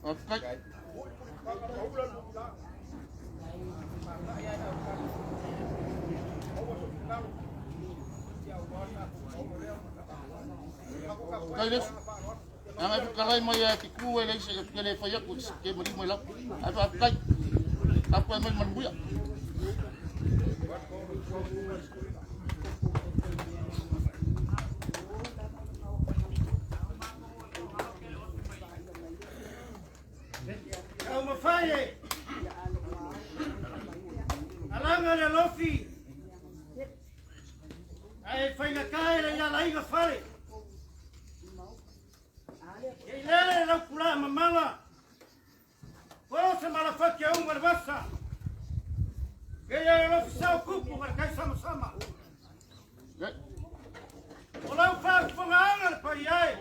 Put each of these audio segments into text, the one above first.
Faafetai. Faafetai Lesu. Leaga e fetalai mai ia te ku e leai se ke le fai atu ke maliu mai lava. Ae faafetai. Tapuai mai le manuia. Taumafai e alaga le alofi ae faigata e le ialaiga fale. E i lele le laupulaa mamala, po se malafati auga le vasa. Kei e alofi sao kupu ma le kai samasama. O lau faafofogaaga le paia e.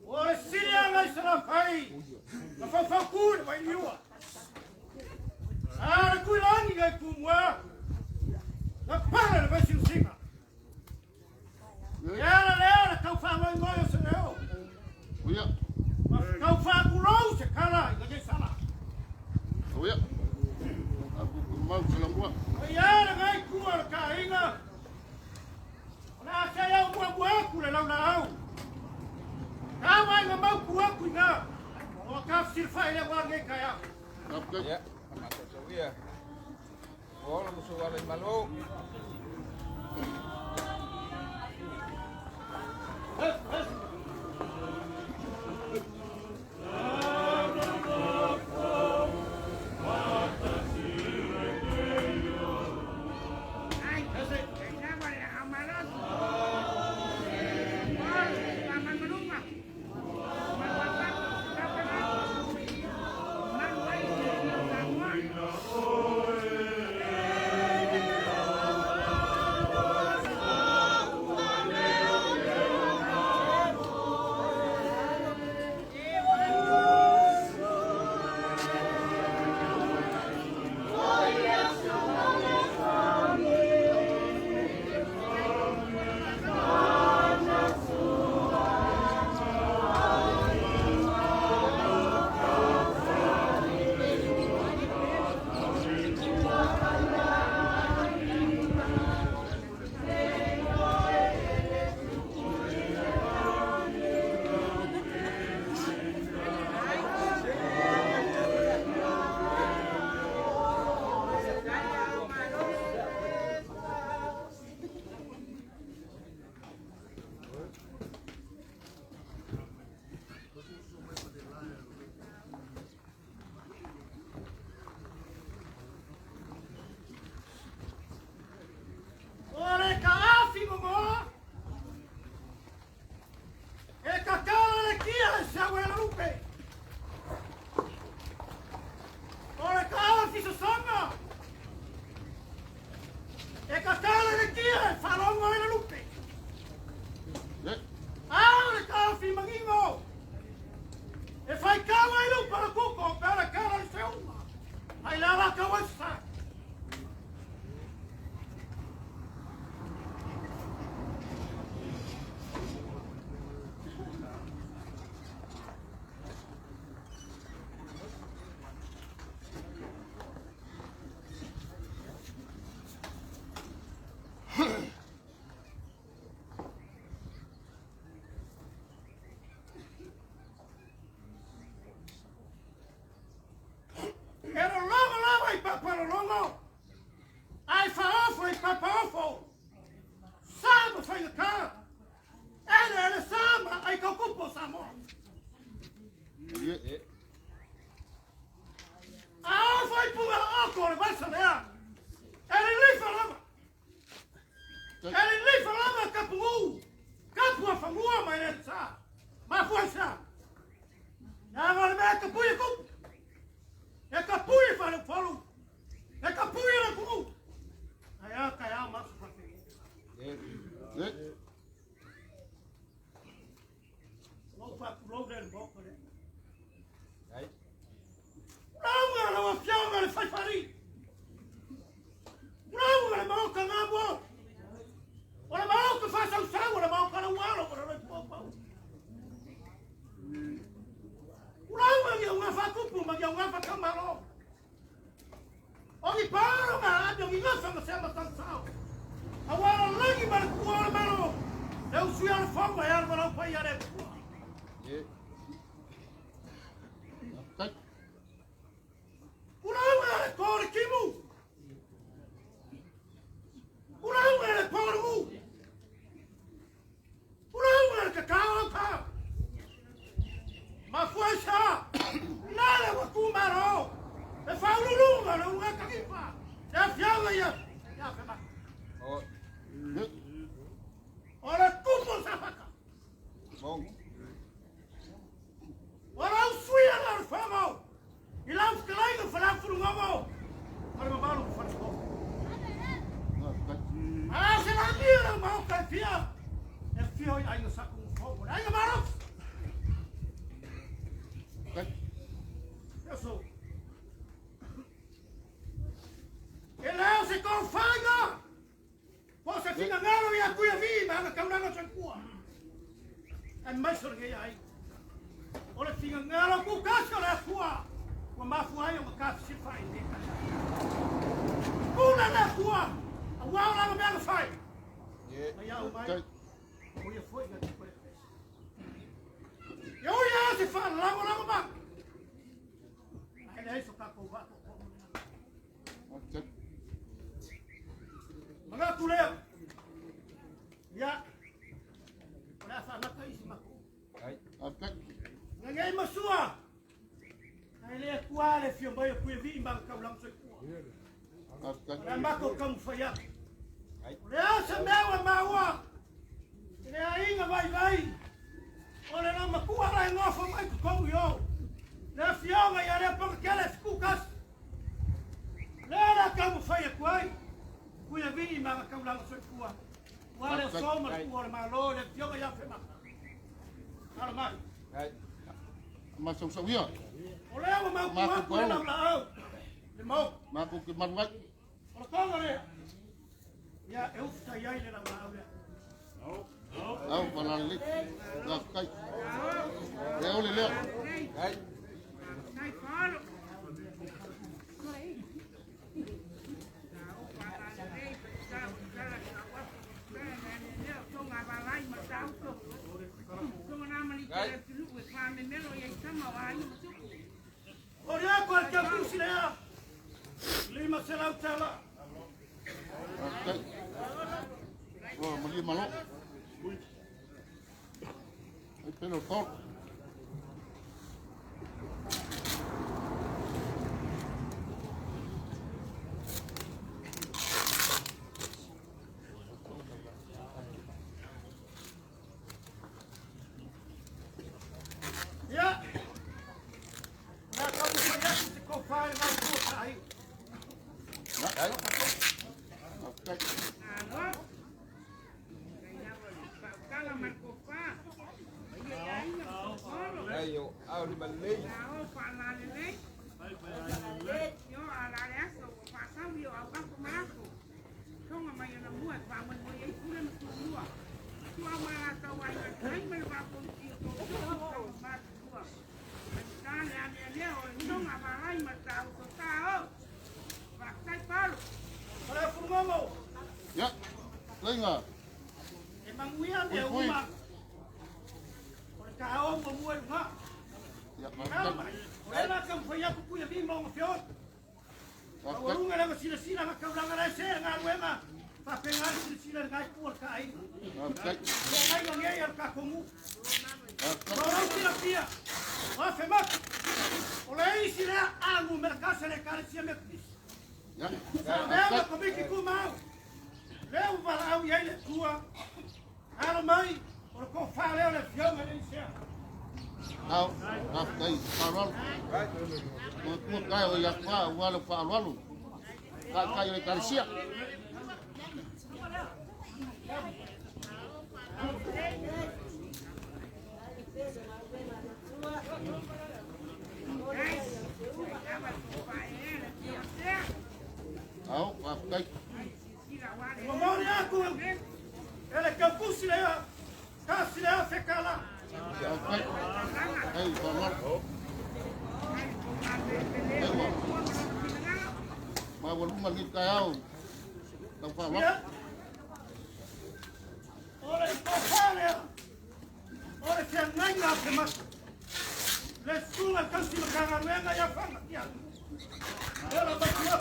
O le siliaga i Salafai, na faufauku le vailiua. A le tuilagi ngai Tumua, na pale le vaisinosiga. E ala lea le tau faagoigoi o se leo. Ma tau faatulou se kala i lenei sala. O ia le ngai tua o le taaiga, O le a se au muamua atu le laulaau. Ka ai na mautu atu ina. O ka silafai le ua nei taeao. Ia, faamasoasoa. Ua ola ma sou ala i malo. O le kaafi momoa. E kakala le kia e sau e la lupe. O le kaafi sosoga. E kakala le kia e faalogo e la lupe. A o le kaafi mangingo. E faikau ai lupa le kuko pe le kala i se uma. Ai la la kau ai sa. E lologo lava i papalologo, ae faaofo i papaofo. Sa ma faigata, eleele sa ma ai kaukupu o Samoa. A ofo i puga oko o le vasa lea, e lilifa lava. E lilifa lava kapugu, kapu a fanua mai le sa. Mafua i sa. Leaga o le mea e tapui e kupu. E tapui e faleupolu. E magigafa ma se matagisao. Auā o le lagi ma le tuua o le Malo, le usuia o le fono e alu ma lau paia le Atua. Ulauga le po o le timu. Ulauga le po o le u. Ulauga le kakao au pao. Mafua i sa. Lale ua tu malo. E faauluuluga le uluga kalifa. Le afioga ia. Ia fema. O le tupu o Safata. O lau suia lea o le fono i lau fetalaiga Faleafulugogo ma le mamalu o Falefono. A se lagia lau maota e fia e afio i aiga Satunumafono, le aiga malosi. Aso. E le o se tofaiga po o se finagalo ia Tuiavii ma ana taulaga soifua, aemaise o lenei aiga. O le finagalo tutasi o le Atua ua mafua ai ona tafesilafai i lenei taeao. Pule le Atua aua o lana mea na fai. Mai au mai, o ia foi na te koe pesa. E ui lava se faalagolago mai, ae leai so tatou vaatoatoa ma le agaga. Manatu lea, ia, o le a faanata isi matou. Lenei masua, ae le atua le afio mai o Tuiavii ma ana taulaga soifua. O le a matou taumafai atu. O le a se mea ua maua i le aiga vaivai o le laumatua la e nofo mai totonu i o, le afioga ia Leapagatele Fetuutasi. Lea o le a taumafai atu ai Tuiavii ma ana taulaga soifua. Ua le aso ma le tuua o le Malo le afioga ia Femata. Alo mai. Masausauia. O lea ua mautu atu le laulaau le maota. Matou te malu ai. O le toga lea. Ia e ufutai ai le laulaau lea. Au falalelei. Faafetai. E ole lea. O lea ko le tautusi lea. 500 tala. Faafetai. O malie malo. Ai pelo tolo. Ia. O le a taumafai atu se tofa i lau tua sa ai. Faafetai. O le Afulugogo. Ia. Leiga. E manuia mea Pui, pui. uma. O le taeao muamua i luga. Ia, Alo faafetai. mai. O lea la taumafai atu Tuiavii ma ona feola. Faafetai. Maualuga le silasila na taulaga la se galuega faapena le silasila i lenai itu o le taaiga. Faafetai. O aiga nei a le tatou nuu. Faafetai. O lau silafia, o Afemata, o le isi lea A numera tasi a le Ekalesia Metotisi. Ia. Sa avea ma Faafetai. komiti tumau, lea ua valaau i ai le Atua, alo mai, o le tofa lea o le afioga i le Elisea. Ao, faafetai. Faaaloalo. O tua kai o ia fa ua le faaaloalo. Kai kai o le ekalesia. Ao, faafetai. Ua momoli atu e le tautusi lea, tasi lea fekala. Faafetai. Ai, faaaloalo. Ewa. Maualuga lenei taeao. Lau wha Ia, o le tofa lea, o le feagaiga a Semata, le susuga i le tausi Matagaluega ia Fagatia. O la matua.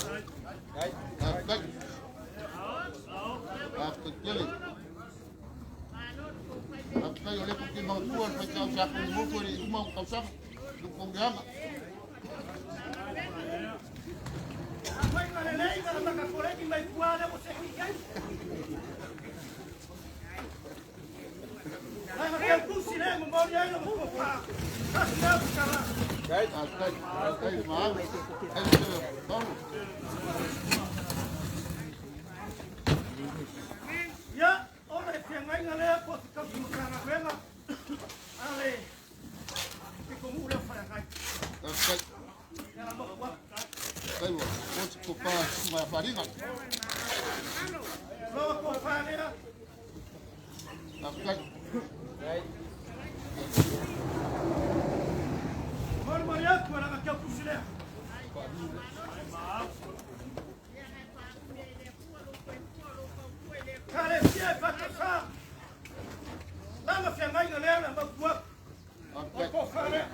Faafetai. Faafetai tele. Faafetai o lea tou te manatua le faitau sa tuumotu e le i uma ona tausaga. Lukogeaga. Faiga lelei na makakolegi mai tua lea ua seki i ai. Laga tautusi lea momoli ai lou tofa. Tasi lea tatala. Faafetai. Faafetai le maau. Faafetai tele Paulo. Ia, o le feagaiga lea po o se tausi Matagaluega a le pitonuu lea o Faleagai. Faafetai. Ia la matua. Faafetai ua mo se tofa susuga ia Faliga. Loa tofa lea. Faafetai. Molimoli atu e laga tautusi lea. Kalesia e fatasa. Lama feagaiga lea na matua. O Faafetai. tofa lea.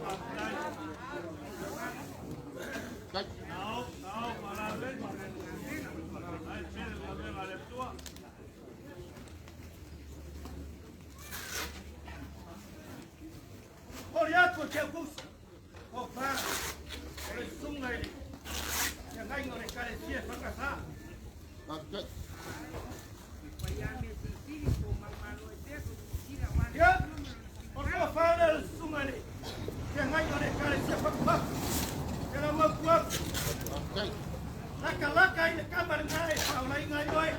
Faafetai. Moli atu e tautusi. Tofa. O le susuga i le feagaiga o le Kalesia e fatasa. Faafetai. Ia, o le tofa lea le susuga i le feagaiga o le Kalesia fatufatu. E la matua. Faafetai. Laka laka i le kama lena e faolaina ai oe.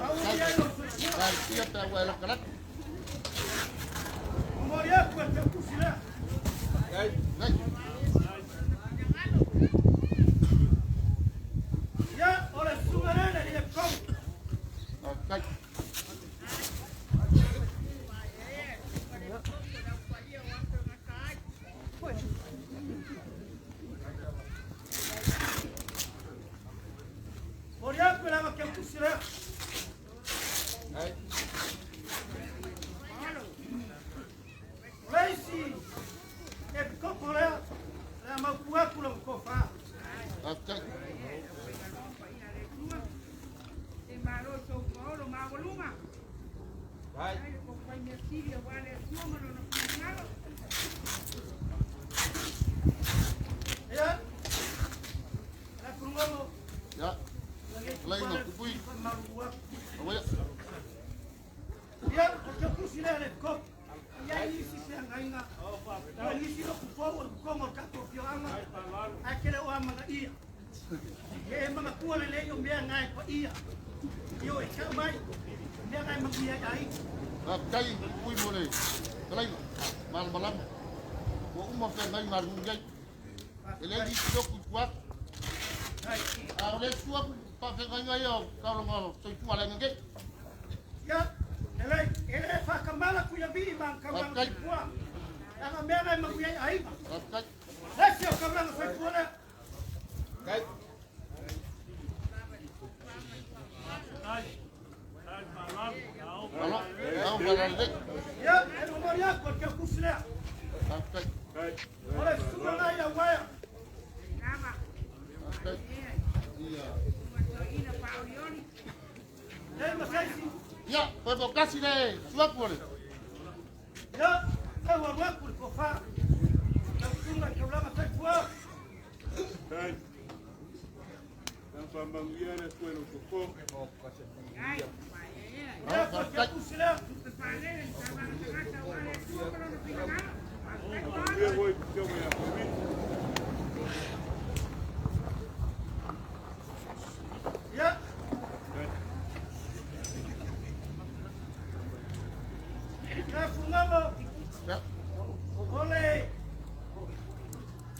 Auli ai lou soifua. Talosia pe a ua e latalata. Momoli atu e tautusi lea. Faafetai. Ia, o le susuga lea le alii Epikopo. Faafetai. Momoli atu e laga tautusi lea. O le isi Epikopo lea, le a mautu atu lau tofa. Faafetai. Ia, le afulugogo. Ia. Laina tupui. Malu atu. Auea. Ia, o tautusi lea le Epikopo. Ia i nisi feagaiga. O nisi loku fou o le totonu o le tatou afioaga. Ae tele o amanaia. E manatua lelei o mea na e paia. Io e tau mai. Mea na e manuia ai aiga. Faafetai tupui mo le talaina. Malamalama. Ua uma feagaiga a le nuu nei. E le nisi loku i tua atu. Ai. A o le sua faafeagaiga ia o taulaga soifua le agagei. Ia, e le whakamala kuia vii ma ang kaulanga Faafetai. soifua. Langa mea na e manuia ai aiga. Faafetai. Lesi o kaulanga soifua lea. Malo. Au malalelei. Ia, e momoli atu o le tautusi lea. Faafetai. O le susuga na ia uaea. Faafetai. Ia. Le masaisi. Ia, toe toatasi le suaku o le. Ia, e waru atu le tofa. Lau susuga i kaulanga soifua. Ia, o le tautusi lea. Ia. Ia, fugago. Ia. O le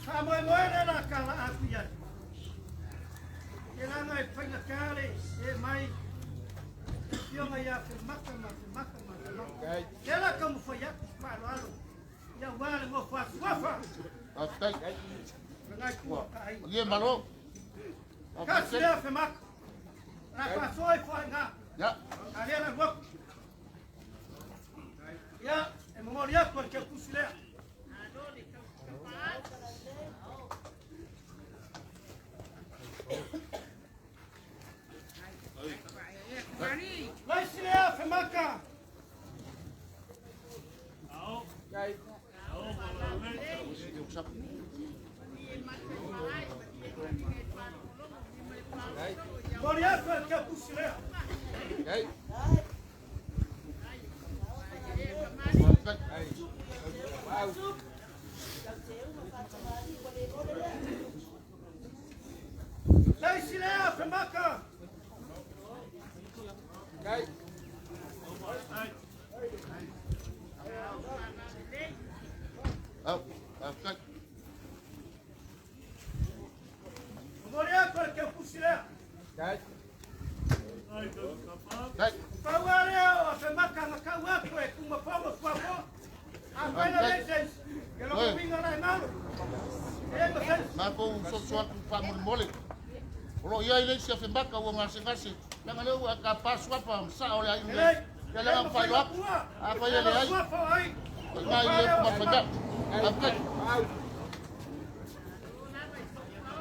faamoemoe lea la ka laa atu i ai. E laga e faigata le e mai afioga ia Femata ma Femata ma Femata. Lea la taumafai atu si faaaloalo ia uā le nofo asuafa. Faafetai. Lagai tua ka ai. Malie malo. Kasi lea femaka. La faasoa i foaiga. Ia. A lea na luaku. Ia, e momoli atu a le keukusi lea. Laisi lea femaka. Momoli atu a le keukusi lea. Laisi lea femaka. Momoli atu a le keukusi lea. Pau lea o femaka na kau atu e kumafogo suafoa. A faina le seis. Ke lo winga na e malo. E ma seis. Matou soso atu faamolemole. O loo iai le isi afemaka ua gasegase. Leaga lea ua ka pasuafa ma saa o le aiga nei. Ia le aga faailoa atu. Afai e leai, o i ina i le upu mafaiga. Faafetai.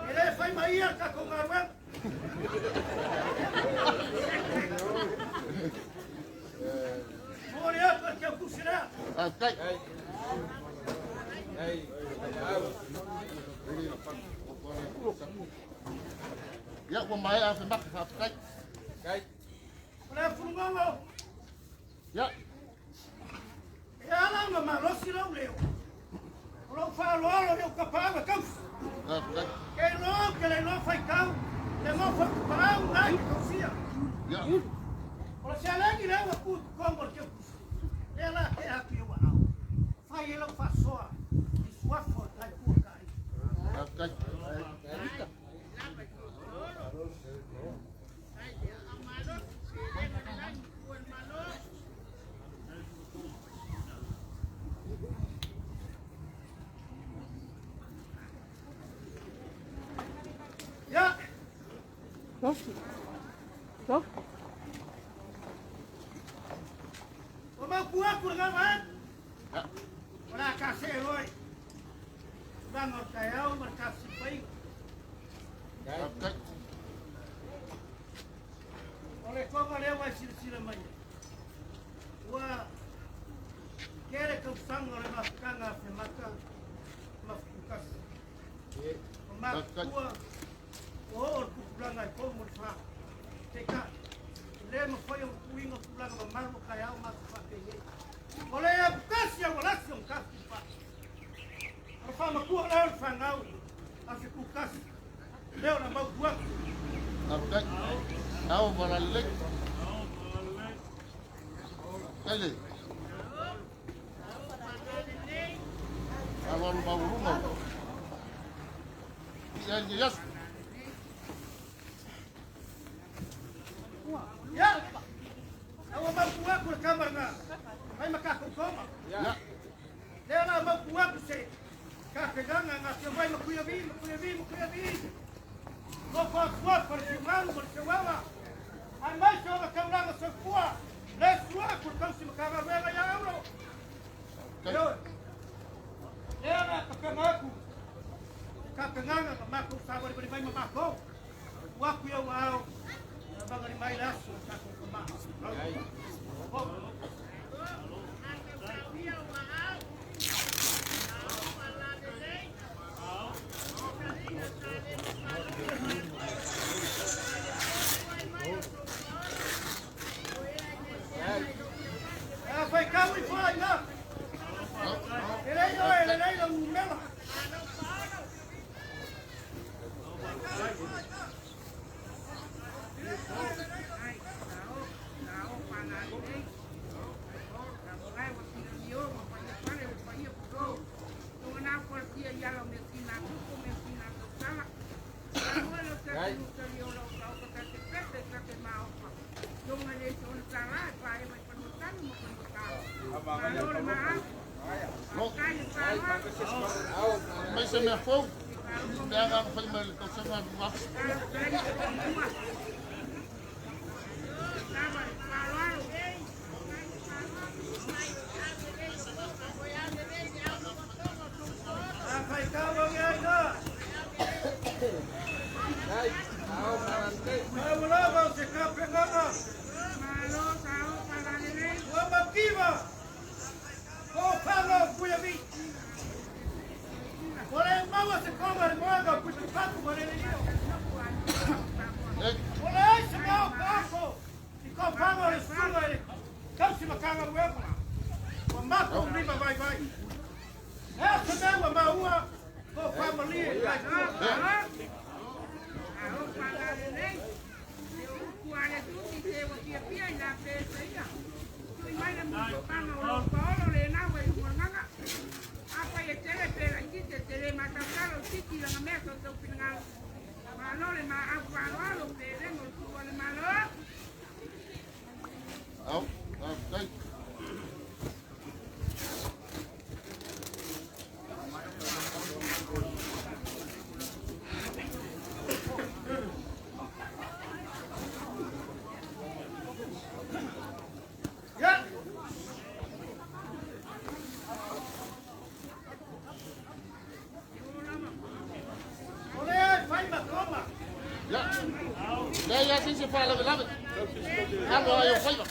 E le fai mai ia tatou galuega. Momoli atu a le keukusi lea. Faafetai. Ia ua maea afemaka, faafetai. O le afulugogo. Ia. E ala ona malosi lou leo. O lou faaaloalo i ou kapaau e tausi. Faafetai. Ke iloa ou te le iloa faitau, le nofo atu paau na i te tausia. Ia. O le seleni lea ua tu i totonu o le keukusi. Lea la tea atu i ou aao. Fai ai lau faasoa i suafa o le taipua kaai. Faafetai. Ia, ua mautu atu lena vaega. Ia. O le a kasee loa i tulaga o le taeao ma le tafesifaiga. Faafetai. O le toga lea ua e silasila mai ai. Ua tele tausaga o le mafutaga a Femata ma Fetukasi. O matutua ua oo le tupulaga e 34. Peitai, e le mafai ona tuuina tulaga mamalu o taeao ma aso faapenei. O le aputasi a ua lasi ona tafesifa. O le faamatua lea o le fanau a Fetukasi, lea o le mautu atu. Faafetai. Ao valalelei. Faafetai le. Aloalo maualuga. Ia lenei aso. Ia, a ua mautu atu le tama lena, fai ma tatou toga. Ia. Lea la mautu atu se tapenaga na afio mai Makuiavi, Makuiavi, Makuiavi. Nofo atu atu le fiumalu ma le fiuaga. Aemaise o le taulaga soifua, le sua atu le tausi Matagaluega ia Auro. Faafetai. Ioe. Lea la tapena atu, tapenaga na matou savalivali mai ma matou. Tuu atu i ou aao, na magali mai le aso o tatou tama. Oh. A faitau i foai na. E lei oe, e lelei lau numera. Lo. Mai se mea fou. Peaga na fai mai le tausaga 2000. Ia se faalavelave. Alo ai o faiva.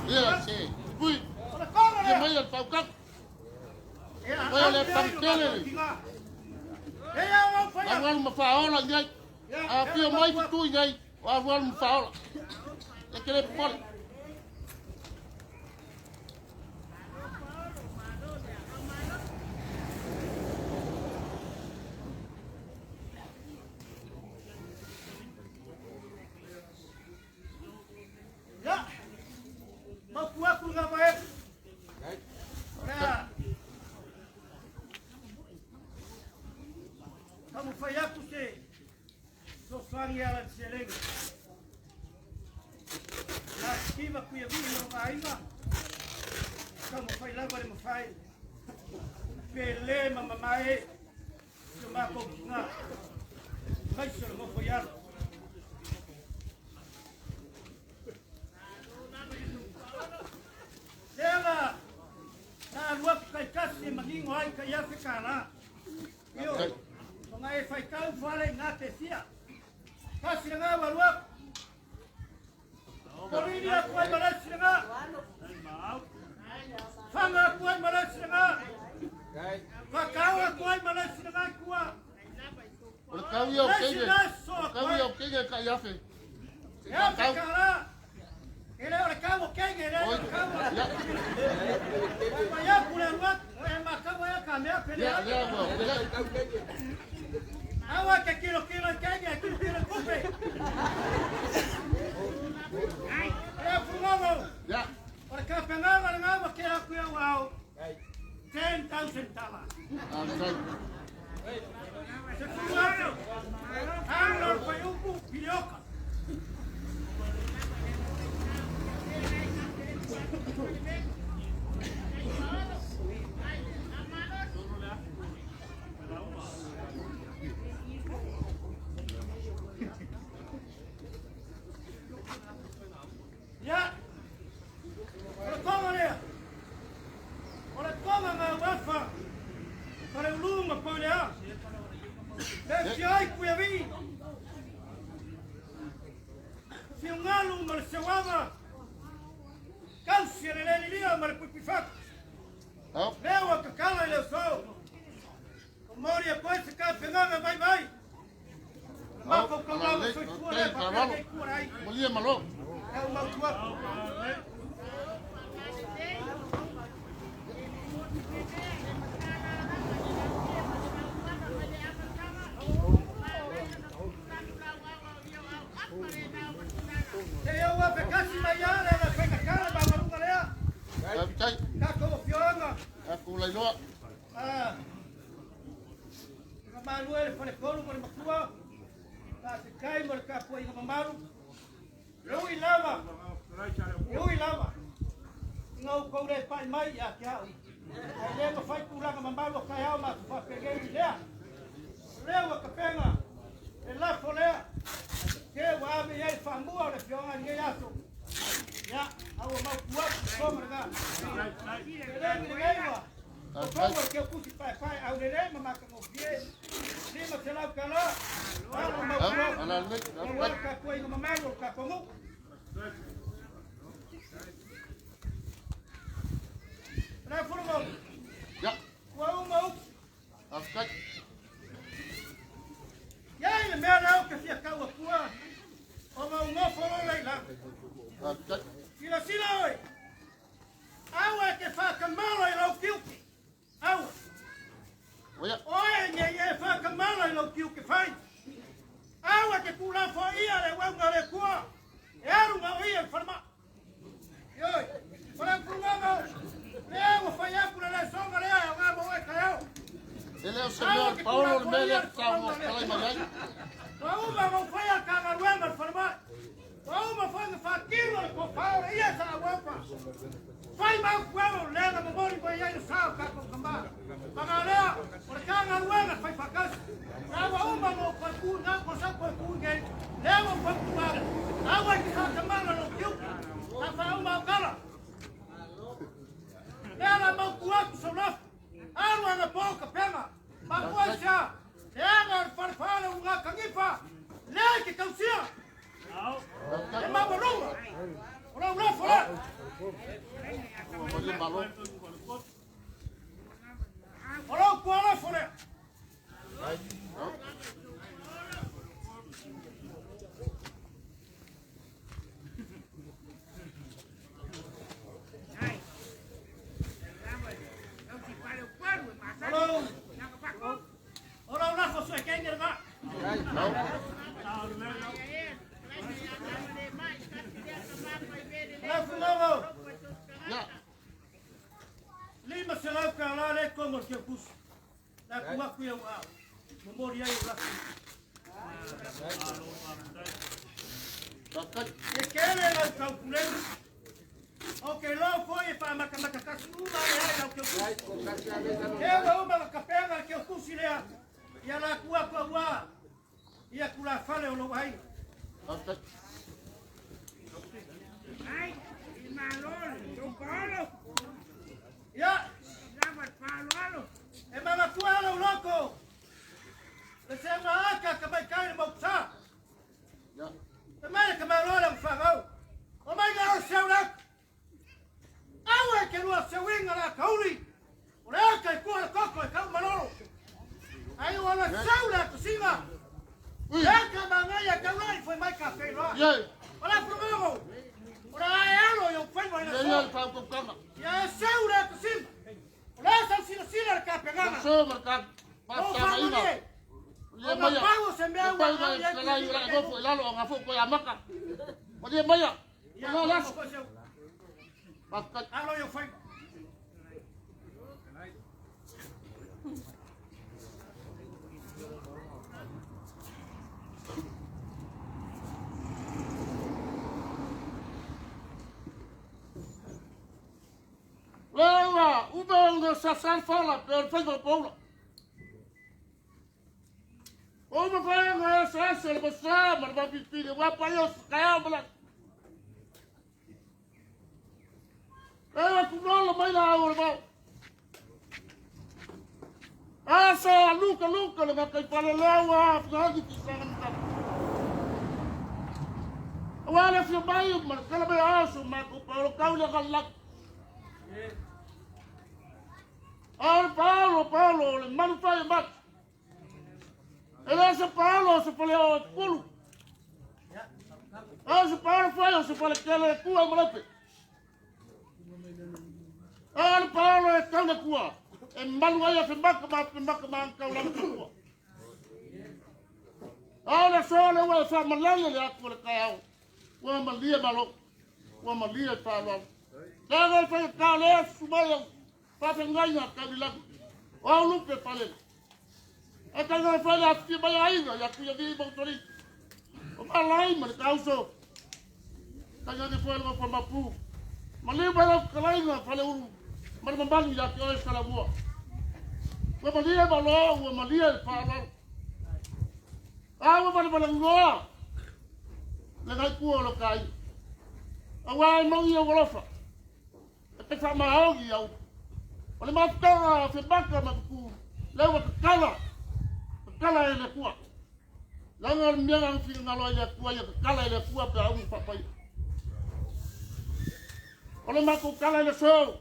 Ia se pui. Ia mai le faukaka. Mai le pangtele. Alu alu ma faaola i ai. A fia mai tu i ai. O alu alu ma faaola. E ke le popole. Ia, mautu atu lena vaega. Ia, taumafai atu se fesoasoani e ala i le seleni. Na Sitiva Tuiavii ma lona aiga, taumafai lava le mafai, pe le ma mamae si o matou tina, aemaise o le nofo i alo. Lea la na alu atu taitasi e manino ai tai $1,000. Ioe, ona e faitau fale i nā te fia. Tasi lena ua alu atu. Kolini atu ai ma le isi lena. Faga atu ai ma le isi lena. Fakau atu ai ma le isi lena i tua. O le tau ia o Kege. O le tau ia o Kege tai afe. E $1,000. E le o le tau o Kege, e le o le tau o... Mai atu le alu atu, e matau ai ka mea pele ai. Aua ke kilokilo i Kege, kilokilo i tupe. Le fugogo. O le kapengaga lena ua ke atu i au ao. $10,000. 10,000. Alu o le faiupu, pilioka. Ia, o le toga lea, o le toga na uafa, Faleulu ma Paulea, le fia ai Tuiavii, Fiugalu ma le Seuava, tausi e le lelilia ma le puipuifatu. Lea ua tatala i le aso, momoli atu ai se tapenaga vaivai. O le matou taulaga soifua lea faapea ke i tua le aiga. Malie malo. Lea ua mautu atu. Seia ua fekasi mai ia le le faigata le maualuga lea. Faafetai. Tatou afioaga. Tatou lailoa. Ah. Malu e le faletolu ma le matua. Faafetai mo le tapuaiga mamalu. E ui lava, e ui lava ina outou le pai mai ia te au, ae le mafai tulaga mamalu o taeao matou faapenei i lea. O lea ua tapena le lafo lea, se ua ave i ai le faamua o le afioaga i lenei aso. Ia, a ua mautu atu le soga lena. Seleni lenei ua outou ua teutusi paepae aulelei ma matagofie, $500, alo mautu atu, aua le tapuaiga mamalu o le tatou nuu. Le Furumono, Ia. Ua uma upu. Faafetai. Iai le mea lea ou te fia tau atua, ona ou nofo loa lea i lalo. Faafetai. Silasila oe, aua e te faatamala i lou tiute. Aua. Oia. Oe nei e faatamala i lou tiute fai. Aua e te tuulafoaia le auauna a le Atua e alu na o ia i le falemai. Ioe, o le tulaga lea ua fai atu le lesona lea e aoga mo oe taeao. E le o se mea o le paolo le mea lea sa talai mai ai. Ua uma ona ou faia le ta galuega i le falemai. Ua uma foi ona faatino le tofa o le ia sa auaupa. Fai ma utueo lea na momoli mai ai le sa o tatou tama. Paga lea, o le ta galuega fai faatasi. La ua uma ona ou toe tu, na ko sau toe tu nei. Lea ua ou fautua atu, aua i te faatamala lou tiute. Sa faauma au tala. Lea la mautu atu sau lafo. Alu ana po kapega. Mafua i sea. Leaga o le falefale o luga kanifa. Lea i te tausia. E maualuga. tonu o le keukusi. La tu aku i au ao. Momoli ai o lafi. E kele lau taupulega. O ke lau foi e whaamakamaka kasi uma e ai lau keukusi. Ewa uma ka kapenga le keukusi lea. Ia la ku aku aua. Ia kula fale o lou aiga. Ia. E mamatua lau loko. Le seuga aka ka mai kai le mausa. E mai ka malo le whangau. O mai ngaro seu lak. Aue ke lua seuinga la kauli. O le aka i kua le koko e kau malolo. Ai o ala seu le akusinga. Le aka mangai e kaulai foi mai ka whailoa. O la furumogo. O la ae alo i o whainga i na so. Ia e seu le akusinga. O le asa sila sila le kapenganga. O whangalie. O ngā pau o se mea ua au ai kui i te nofo i lalo o ngā fo ia maka. O le maia. Ia O la ko ko seu. Faafetai. Alo i o whainga. Leua, ube o sa sa fala pe o fai paula. O ma fai nga sa sa le sa ma ba pi pi wa pa yo ka ma la. Leua ku no lo mai la o ba. Asa luka luka le ka pala leua fa ki ti sa na. Wa le fi mai ma kala be aso ma ko pa o kau le ka la. Al Paulo, Paulo, le manu fai mat. Ele se Paulo se fale o pulu. A se Paulo fai se fale que le kua malepe. Al Paulo e kau le kua. E malu ai a maka ma maka ma kau la kua. A le so le ua fa malale le aku le kau. Ua malia malo. Ua malia Paulo. Taga fai ka le sumai fa ngai na ka bila. O lupe fale. E ka ngai fale a fi mai ai ya ku ya vi mo tori. O ma lai ma le kauso. Ka ngai fale ma ma pu. Ma le ba la kalai na fale ulu. Ma ma mbangi ya ke o sala mua. Ua malia ma lo, ua malia fa lo. A ua vale vale ngoa. Le ngai ku o lo kai. A wa mau ia walofa. E te fa maogi au. O le mafutaga fe maka ma ku le ua kakala. Kakala e le kua. Langa le mea ang fi ngalo i le kua ia kakala e le kua pe au papai. O le mako kala e le so.